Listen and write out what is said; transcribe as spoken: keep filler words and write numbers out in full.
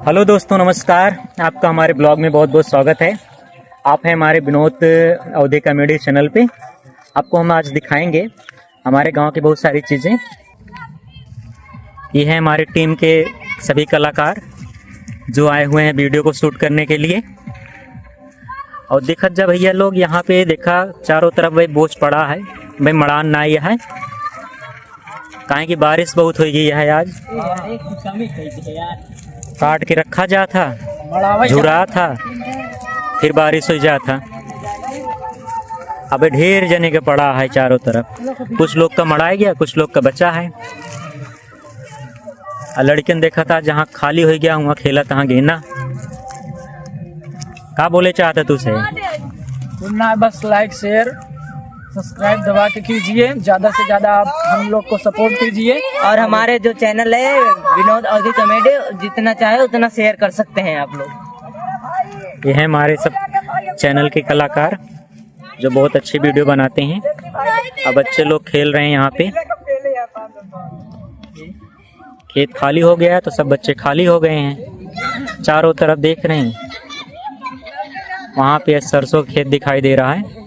हेलो दोस्तों, नमस्कार। आपका हमारे ब्लॉग में बहुत बहुत स्वागत है। आप हैं हमारे विनोद अवधी कॉमेडी चैनल पे। आपको हम आज दिखाएंगे हमारे गांव की बहुत सारी चीज़ें। ये है हमारी टीम के सभी कलाकार जो आए हुए हैं वीडियो को शूट करने के लिए। और देखत जा भैया लोग, यहाँ पे देखा चारों तरफ भाई बोझ पड़ा है, भाई मड़ान ना आया है, काहे कि बारिश बहुत हो गई है आज। काट के रखा जा था, झुरा था, फिर बारिश हो जा था। अबे ढेर जने के पड़ा है चारों तरफ, कुछ लोग का मड़ाया गया, कुछ लोग का बचा है। आ लड़कन देखा था, जहाँ खाली हो गया, वहाँ खेला, तहाँ गेना। का बोले चाहता तू से? सुनना है बस, लाइक, शेयर, सब्सक्राइब दबा के कीजिए, ज्यादा से ज्यादा आप हम लोग को सपोर्ट कीजिए। और हमारे जो चैनल है विनोद अवधी कॉमेडी, जितना चाहे उतना शेयर कर सकते हैं आप लोग। ये है हमारे सब चैनल के कलाकार जो बहुत अच्छे वीडियो बनाते हैं। अब बच्चे लोग खेल रहे हैं यहाँ पे। खेत खाली हो गया है तो सब बच्चे खाली हो गए हैं, चारों तरफ देख रहे हैं। वहाँ पे सरसों खेत दिखाई दे रहा है।